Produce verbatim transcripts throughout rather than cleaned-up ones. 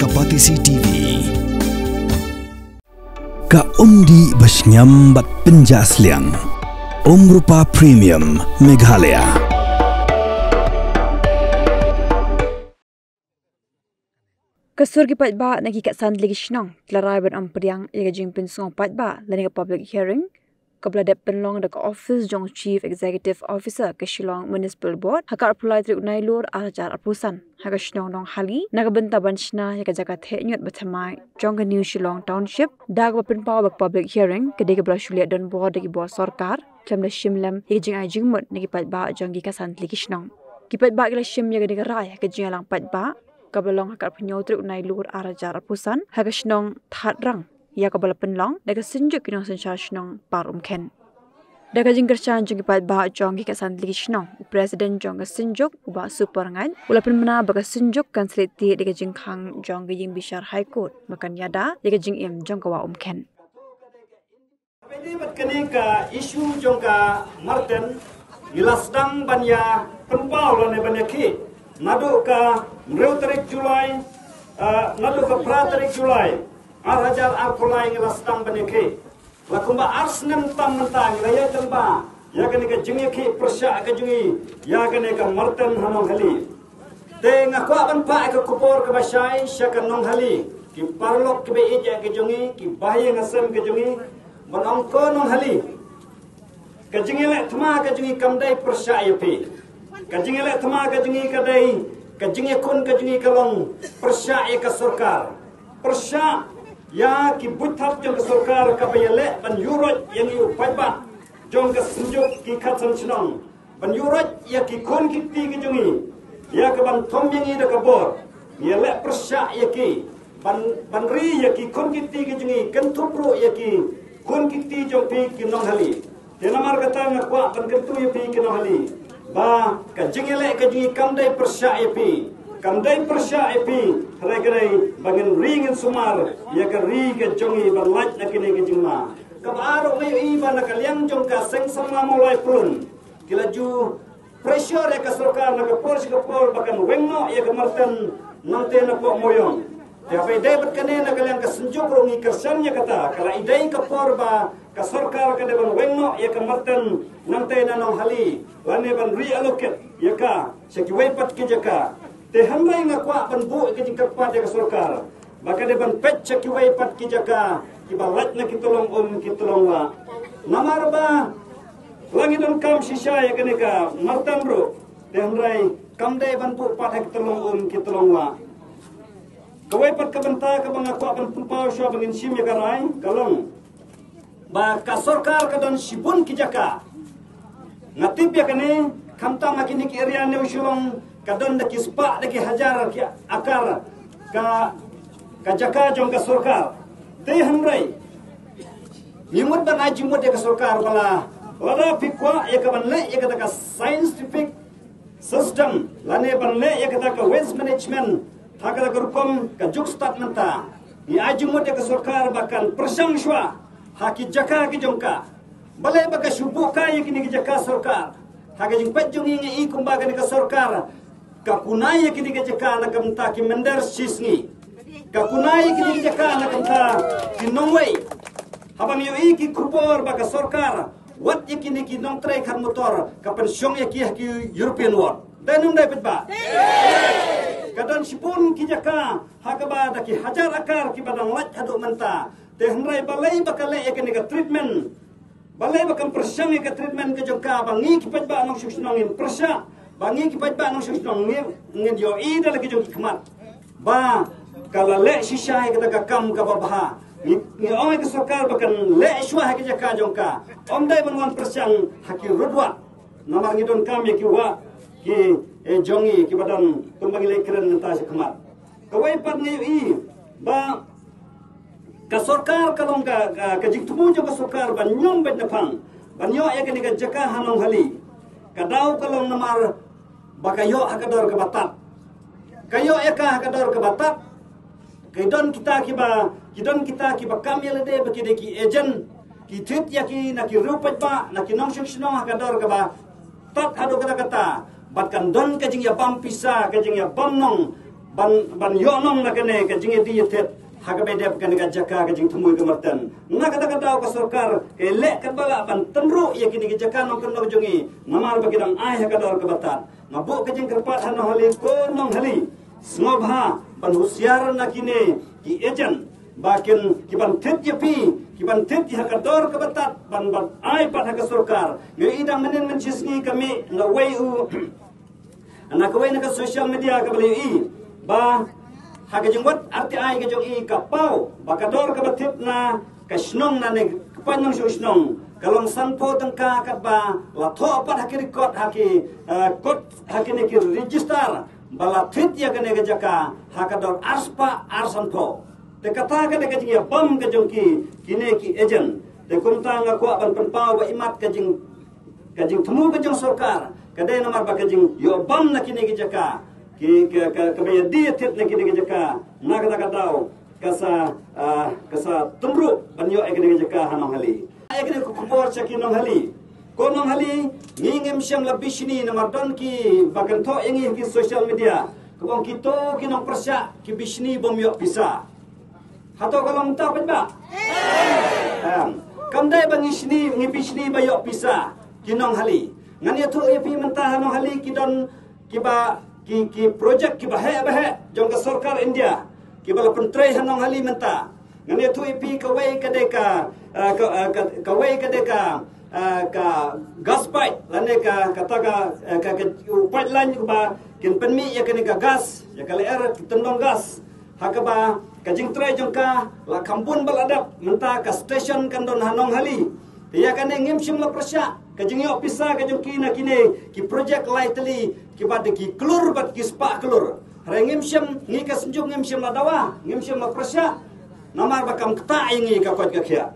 Ka Batesi T V. Ka umdih ba shngiam bad pynjah sliang. Umrupa Premium Meghalaya. Ka sur ki paidbah na ki khatsan tylli ki shnong ki la rai ban ym pdiang ïa ka jingpynsngew paidbah lane ka public hearing, kaba la dep pynlong da ka office jong Chief Executive Officer ka Shillong Municipal Board ha ka arphew lai tarik u Nailur ar hajar arphew san ha ka shnong Nonghali, na ka bynta ban shna ïa ka jaka theh ñiut ba thymmai jong ka New Shillong Township. Da kaba pynpaw ba ka public hearing ka dei kaba la shu leh donbor da ki bor sorkar, khlem da shim lem ïa ka jingai jingmut na ki paidbah jong ki khatsan tylli ki shnong. Ki paidbah ki la shim ïa kane ka rai ha ka jingïalang paidbah kaba la long ha ka arphew hynñiew tarik u Nailur ar hajar arphew san ha ka shnong Thadrang, ïa kaba la pynlong da ka Synjuk ki nongsynshar shnong Parumkhen. Da ka jingkyrshan jong ki paidbah jong ki khatsan tylli ki shnong, u President jong ka Synjuk, u Bah Super Ngait, u la pynbna ba ka Synjuk kan slieh tied ïa ka jingkhang jong ka ïing bishar High Court ba kan ïada ïa ka jingim jong ka Wah Umkhen. Bad kane ka issue jong ka Marten, ngi la sdang ban ïa pynpaw lane ban ïa khie naduh ka hynriew tarik July, eh, naduh ka phra tarik July ar hajar arphew lai ngi la sdang ban ïa khie. La kumba ar snem tam mynta ngi la ïa tang ba ïa kane ka jingïakhih pyrshah ka jong ngi ïa kane ka Marten ha Nonghali. Te nga kwah ban phah ïa ka khubor kaba shai sha ka Nonghali, ki paralok kiba ïeit ïa ka jong ngi, ki bahaïing hasem ka jong ngi, ban ong ko Nonghali, ka jingïaleh thma ka jong ngi kam dei pyrshah ïa phi. Ka jingïaleh thma ka jong ngi ka dei, ka jingïakhun ka jong ngi ka long pyrshah ïa ka sorkar, pyrshah ïa ki buit thap jong ka sorkar kaba ïaleh ban ïuhroit ïa ngi u paidbah jong ka Synjuk ki khatsan shnong, ban ïuhroit ïa ki khun ki kti ki jong ngi, ïa ka ban thom ïa ngi da ka bor. Ngi ïaleh pyrshah ïa ki ban, ban ri ïa ki khun ki kti ki jong ngi, kynthup ruh ïa ki khun ki kti jong phi ki Nonghali. Te namar kata nga kwah ban kyntu ïa phi ki Nonghali ba ka jingïaleh ka jong ngi kam dei pyrshah ïa phi, kam dei pyrshah ïa phi. Hynrei ka dei ba ngin ri ngin sumar ïa ka ri ka jong ngi ban lait na kine ki jingma. Kaba ar ruh nga ïohi ba na ka liang jong ka Seng Samla Mawlai Pyllun ki la ju pressure ïa ka sorkar na ka por sha ka por ba kan weng noh ïa ka Marten nangta na Pok Mawiong. Te haba ïadei bad kane na ka liang ka Synjuk ruh ngi kyrshan ïa kata, ka la ïadei ka por ba ka sorkar ka dei ban weng noh ïa ka Marten nangta na Nonghali lane ban reallocate ïa ka sha kiwei pat ki jaka. Te hynrei nga kwah ban buh ïa ka jingkyrpad ïa ka sorkar ba ka dei ban peit sha kiwei pat ki jaka kiba lait na ki tyllong um ki tyllong wah. Namar ba la ngi donkam shisha ïa kane ka Marten ruh, te hynrei kam dei ban buh pat ha ki tyllong um ki tyllong wah. Kawei pat ka bynta kaba nga kwah ban pynpaw shuwa ba ngin shim ïa ka rai ka long ba ka sorkar ka don shibun ki jaka. Nga tip ïa kane, khamtam ha kine ki area New Shillong ka don da ki spah da ki hajar ki akar ka, ka jaka jong ka sorkar. Te hynrei ngi mut ban ai jingmut ïa ka sorkar ba la, lada phi kwah ïa ka ban leh ïa kata ka scientific system lane ban leh ïa kata ka waste management ha kata ka rukom ka juk stad mynta, ngi ai jingmut ïa ka sorkar ba kan pyrshang shuwa ha ki jaka ki jong ka. Balei ba ka shu buh kai ïa kine ki jaka sorkar? Ha ka jingpeit jong ngi nga i kumba kane ka sorkar ka kunai ïa kine ki jaka na ka bynta ki mynder shisngi, ka kunai ïa kine ki jaka na ka bynta ki nongwei. Haba ngi ïohi ki khubor ba ka sorkar wad ïa kine ki nongtrei khat motor ka pynshong ïa ki ha ki European ward. Dei ne ym dei, paidbah? Ka don shibun ki jaka ha kaba da ki hajar akar kiba dang lait haduh mynta. Te hynrei balei ba ka leh ïa kane ka treatment? Balei ba kam pyrshang ïa ka treatment ka jong ka ba ngi ki paidbah nongshong shnong ngin pyrshah, ba ngi ki paidbah nongshong shnong ngin, ngin ïohi da la ki jong ki khmat ba ka la leh shisha ïa kata ka kam kaba bha. Ngi, ngi ong ïa ka sorkar ba kan leh shuwa ha ki jaka jong ka. Ym dei ban wan pyrshang ha ki rud wah. Namar ngi donkam ïa ki wah ki, eh, jong ngi kiba don kumba ngi leh kren mynta sha khmat. Kawei pat nga ïohi ba ka sorkar ka long ka, ka, ka jingthmu jong ka sorkar ban ñiom beit na phang ban ïoh ïa kane ka jaka ha Nonghali. Ka daw ka long namar ba ka ïoh ha ka dor kaba tad. Ka ïoh ïa ka ha ka dor kaba tad. Ki don kita kiba, ki don kita kiba kam ïa lade ba ki dei ki agent, ki thied ïa ki na ki riew paidbah, na ki nongshong shnong ha ka dor kaba tad haduh katta katta. Bad kan don ka jingïabam pisa, ka jingïabam nong ban, ban ïoh nong na kane ka jingïadie ïathied ha kaba ïadei bad kane ka jaka ka jingthmu ïa ka marten. Na kata ka daw ka sorkar ka leh katba lah ban tynruh ïa kine ki jaka nongkyndong jong ngi namar ba ki dang ai ha ka dor kaba tad. Nga buh ka jingkyrpad ha Nonghali, ko Nonghali, sngewbha ban husiar na kine ki agent ba kin, ki ban thied ïa phi, ki ban thied ïa ha ka dor kaba tad ban, ban ai pat ha ka sorkar. Nga ïohi dang mynnin mynshisngi ka mih na wei u na kawei na ka social media kaba la ïohi ba ha ka jingwad R T I ka jong i ka paw ba ka dor kaba thied na ka shnong, na ne ka paw nongshong shnong ka long sanphew tyngka, katba la thoh pat ha ki record, ha ki, eh, kot, ha kine ki register ba la thied ïa kane ka jaka ha ka dor arspah arsanphew. Te kata ka dei ka jingïabam ka jong ki, kine ki agent. Te kumta nga kwah ban pynpaw ba imat ka jing, ka jingthmu ka jong sorkar ka dei namar ba ka jingïoh bam na kine ki jaka, ki, ka, ka, kaba ïadie ïathied na kine ki jaka, na kata ka daw ka sa, ah, ka sa tynruh ban ïoh ïa kine ki jaka ha Nonghali. Ïa kine ki khubor sha ki Nonghali. Ko Nonghali, ngi ngim shym la bishni namar don ki ba kynthoh ïa ngi ha ki social media kaba ong kito ki nongpyrshah ki bishni bym ïoh pisa. Hato ka long mynta pat ba? Em, kam dei ba ngi shni, ngi bishni ba ïoh pisa ki Nonghali. Ngan ïathuh ïa phi mynta ha Nonghali ki don kiba, ki, ki project kiba heh ba heh jong ka sorkar India kiba la pyntrei ha Nonghali mynta. Ngan ïathuh ïa phi kawei ka dei ka, eh, ka, eh, ka, kawei ka dei ka, eh, ka gas pipe lane ka, kata ka, eh, ka, ka pipeline kaba kin pynmih ïa kane ka gas, ïa ka lyer tyndong gas. Ha kaba ka jingtrei jong ka la kham bun ba la dep, mynta ka station kan don ha Nonghali. Te ïa kane ngim shym la pyrshah ka jingïoh pisa ka jong ki na kine ki project lai tylli kiba dei ki klur bad ki spah klur. Hynrei ngim shym, ngi ka Synjuk ngim shym la dawa, ngim shym la pyrshah. Namar ba kam ktah ïa ngi ka koit ka khiah.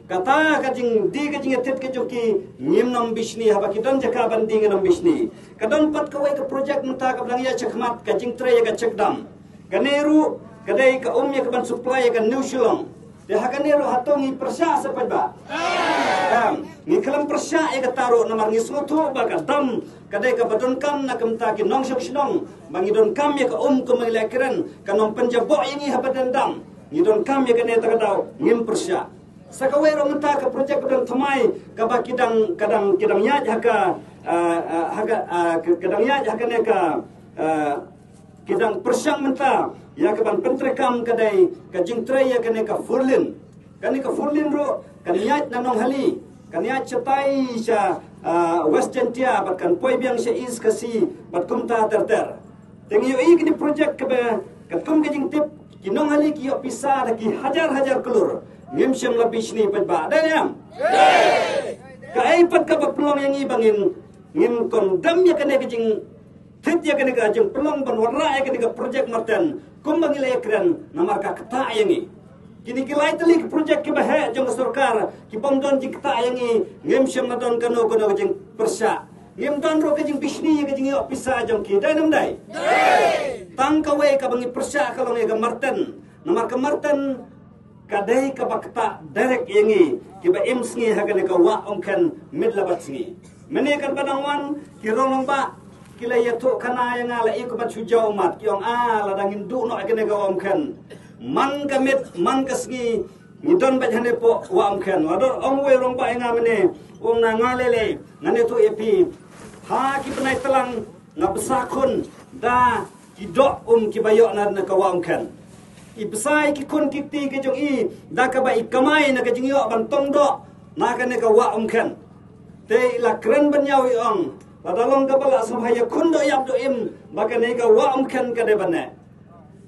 Kata ka jingdie ka jingïathied ka jong ki ngim nym bishni haba ki don jaka ban die ngim nym bishni. Ka don pat kawei ka project mynta kaba dang ïaid shakhmat, ka jingtrei ïa ka check dam. Kane ruh ka dei ka um ïa ka ban supply ïa ka New Shillong. Te ha kane ruh hato ngi pyrshah sa pat ba? Em, ngi khlem pyrshah ïa kata ruh namar ngi sngewthuh ba ka dam ka dei kaba donkam na ka bynta ki nongshong shnong ba ngi donkam ïa ka um kumba ngi la kren, kan ym pynjaboh ïa ngi haba don dam. Ngi donkam ïa kane, ta ka daw ngim pyrshah. Sa kawei ruh mynta ka project ka dang thymmai kaba ki dang, ka dang, ki dang ïaid ha ka, ah, ah, ha ka, ah, ka, ka dang ïaid ha kane ka, ah, ki dang pyrshang mynta ïa ka ban pyntreikam ka dei ka jingtrei ïa kane ka four lane. Kane ka four lane ruh kan ïaid na Nonghali, kan ïaid shatai sha, ah, West Jaintia bad kan poi biang sha East Khasi bad kumta ter ter. Te ngi ïohi kine project kaba katkum ka jingtip ki Nonghali ki ïoh pisa da ki hajar hajar klur. Ngim shym la bishni pat ba. Dei ne em? Kaei pat kaba pynlong ïa ngi ba ngin, ngin condemn ïa kane ka jing thied ïa kane ka jingpynlong ban wanrah ïa kane ka project marten kumba ngi la ïakren namar ka ktah ïa ngi. Kine ki lai tylli ki project kiba heh jong ka sorkar ki bym don jingktah ïa ngi, ngim shym la don kano kano ka jingpyrshah. Ngim don ruh ka jingbishni ïa ka jingïoh pisa jong ki, dei ne ym dei? Tang kawei kaba ngi pyrshah ka long ïa ka marten. Namar ka marten ka dei kaba ktah direct ïa ngi kiba im sngi ha kane ka Wah Umkhen Mid Labat Sngi. Mynne katba dang wan ki rong rangbah ki la ïathuh khana ïa nga, la i kumba shu jaw ummat, ki ong, ah, lada ngin duh noh ïa kane ka Wah Umkhen man ka miet man ka sngi ngi don beit hangne hapoh Wah Umkhen. La don ong uwei u rangbah ïa nga mynne, u ong, na nga lei lei ngan ïathuh ïa phi, ha ki bnai tlang nga bsa khun da ki doh um kiba ïoh na, na ka Wah Umkhen. I bsa ïa ki khun ki kti ki jong i da kaba i kamai na ka jingïoh ban tong doh na kane ka Wah Umkhen. Te i la kren ban ïaw, i ong, lada long kaba la sngewbha ïakhun doh ïap doh im ba kane ka Wah Umkhen ka dei ban neh.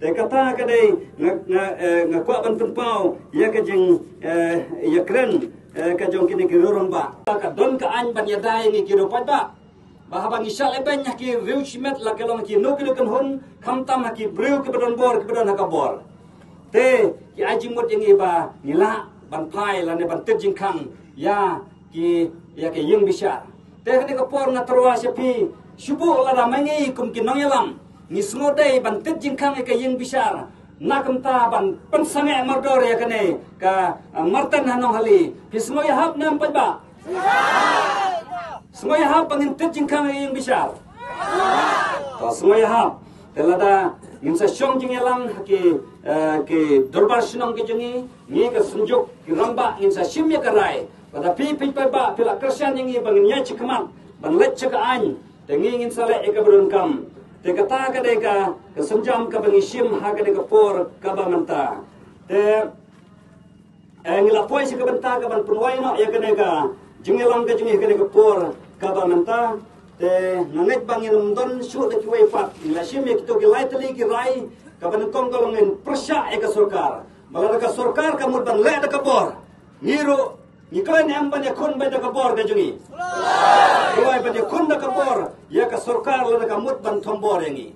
Te kata ka dei nga, nga, eh, nga kwah ban pynpaw ïa ka jing, eh, ïakren, eh, ka jong kine ki rong rangbah. Ka don ka aiñ ban ïada ïa ngi ki riew paidbah ba haba ngi shah lehbeiñ ha ki riew shimet, la ka long ha kino kino ki kynhun, khamtam ha ki briew kiba don bor, kiba don ha ka bor, te ki ai jingmut ïa ngi ba ngi lah ban phai lane ban tied jingkhang ïa ki, ïa ki ïing bishar. Te kane ka por nga tyrwa sha phi, shu buh lada ma ngi kum ki nongïalam ngi sngewdei ban tied jingkhang ïa ka ïing bishar, na ka bynta ban pynsangeh mardor ïa kane ka, ah, marten ha Nonghali. Phi sngewïahap ne em paidbah? Sngewïahap ba ngin tied jingkhang ïa ka ïing bishar? To sngewïahap. Te lada Ngin sa shong jingïalang ha ki, eh, ki dorbar shnong ki jong ngi, ngi ka Synjuk ki Rangbah ngin sa shim ïa ka rai. Lada phi phi paidbah phi la kyrshan ïa ngi ba ngin ïaid shakhmat ban leit sha ka aiñ, te ngi ngin sa leh ïa kaba donkam. Te kata ka dei ka, ka sienjam kaba ngi shim ha kane ka por kaba mynta. Te Eh, ngi la poi sha ka bynta ka ban pynwai noh ïa kane ka jingïalang ka jong ngi ha kane ka por kaba mynta. Te nga ngeit ba ngin ym don shuh da kiwei pat. Ngi la shim ïa kito ki lai tylli ki rai kaba nyngkong ka long ngin pyrshah ïa ka sorkar. Ba lada ka sorkar ka mut ban leh da ka bor, ngi ruh ngi khlaiñ em ban ïakhun beit da ka bor ka jong ngi. Khlaiñ ban ïakhun da ka bor ïa ka sorkar lada ka mut ban thombor ïa ngi.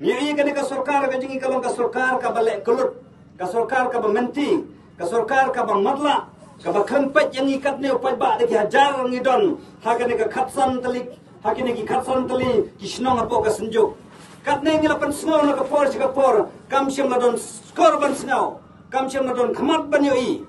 Ngi ïohi kane ka sorkar ka jong ngi ka long ka sorkar kaba leh kyllut, ka sorkar kaba mynti, ka sorkar kaba matlah, kaba khlem peit ïa ngi katne u paidbah da ki hajar ngi don ha kane ka khatsan tylli, ha kine ki khatsan tylli ki shnong hapoh ka Synjuk. Katne ngi la pynsngew na ka por sha ka por, kam shym la don skor ban sngew, kam shym la don khmat ban ïohi.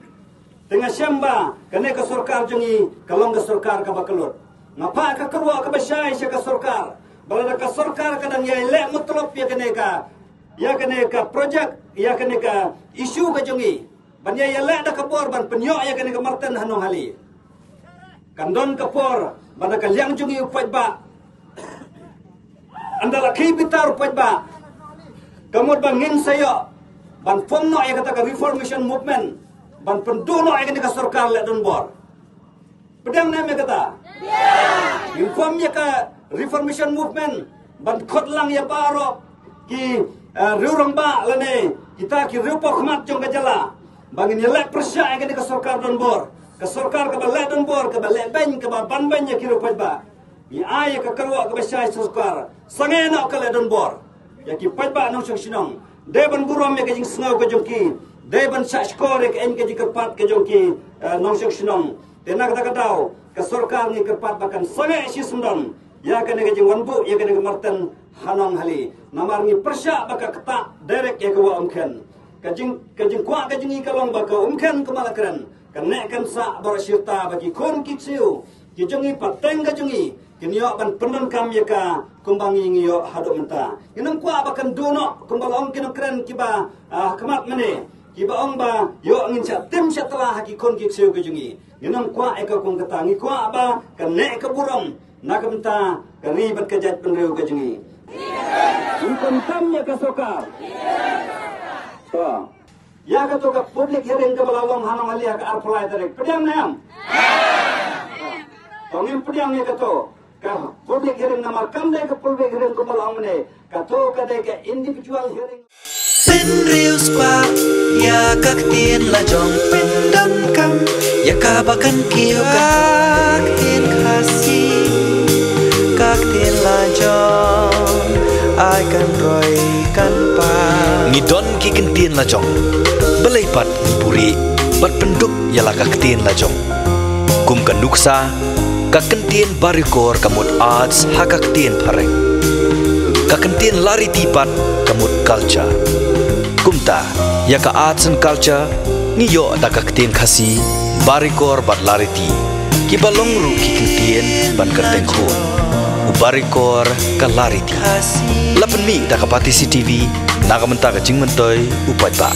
Te nga shem ba kane ka sorkar jong ngi ka long ka sorkar kaba kyllut. Nga phah ka kyrwoh kaba shai sha ka sorkar ba lada ka sorkar ka dang ïai leh mutlop ïa kane ka, ïa kane ka project, ïa kane ka issue ka jong ngi, ban ïai ïaleh da ka bor ban pynïoh ïa kane ka marten ha Nonghali, kan don ka por ba na ka liang jong ngi u paidbah, ynda la khie bitar u paidbah, ka mut ba ngin sa ïoh ban form noh ïa kata ka reformation movement ban pynduh noh ïa kane ka sorkar leh donbor. Pdiang ne em ïa kata? Ngin form ïa ka reformation movement ban khot lang ïa baroh ki, eh, riew rangbah lane kita ki riew paw khmat jong ka jylla ba ngin ïaleh pyrshah ïa kane ka sorkar donbor, ka sorkar kaba leh donbor, kaba leh beiñ, kaba ban beiñ ïa ki riew paidbah. Ngi ai ïa ka kyrwoh kaba shai sha sorkar, sangeh noh ka leh donbor ïa ki paidbah nongshong shnong. Dei ban burom ïa ka jingsngew ka jong ki, dei ban shah shkor ïa ka aiñ ka jingkyrpad ka jong ki, eh, nongshong shnong. Te na kata ka daw ka sorkar ngi kyrpad ba kan sangeh shisyndon ïa kane ka jingwan buh ïa kane ka marten ha Nonghali. Namar ngi pyrshah ba ka ktah direct ïa ka wah Umkhen. Ka jing, ka jingkwah ka jong ngi ka long ba ka Umkhen kumba la kren, kan neh kan sah baroh shi rta ba ki khun ki ksiew ki jong ngi, pateng ka jong ngi, kin ïoh ban pyndonkam ïa ka kumba ngi ngi ïoh haduh mynta. Ngin ym kwah ba kan duh noh kumba la ong ki nongkren kiba, ah, khmat mynne, kiba ong ba ïoh ngin shah tim shah tla ha ki khun ki ksiew ki jong ngi. Ngin ym kwah ïa ka kum kata, ngi kwah ba kan neh ka burom na ka bynta ka ri bad ka jaitbynriew ka jong ngi. Ngin pyntam ïa ka sorkar. To. Ïa kato ka public hearing kaba la long ha Nonghali ha ka arphew lai tarik, pdiang ne em? To ngin pdiang ïa kato ka public hearing, namar kam dei ka public hearing kumba la ong mynne, kato ka dei ka individual hearing. Pynriewspah ïa ka ktien lajong, pyndonkam ïa kaba kan kiew ka ktien Khasi, ka ktien lajong ai kan roi kan pa. Ngi don ki kyntien lajong, balei pat ngi buhrieh bad pyndup ïa la ka ktien lajong. Kum ka nuksa, ka kyntien Barikor ka mut arts ha ka ktien phareng. Ka kyntien Lariti pat ka mut culture. Kumta, ïa ka arts and culture ngi ïoh da ka ktien Khasi, Barikor bad Lariti, kiba long ruh ki kyntien ban kyrteng khun. U Barikor, ka Lariti. La pynmih da ka Batesi TV na ka bynta ka jingmyntoi u paidbah.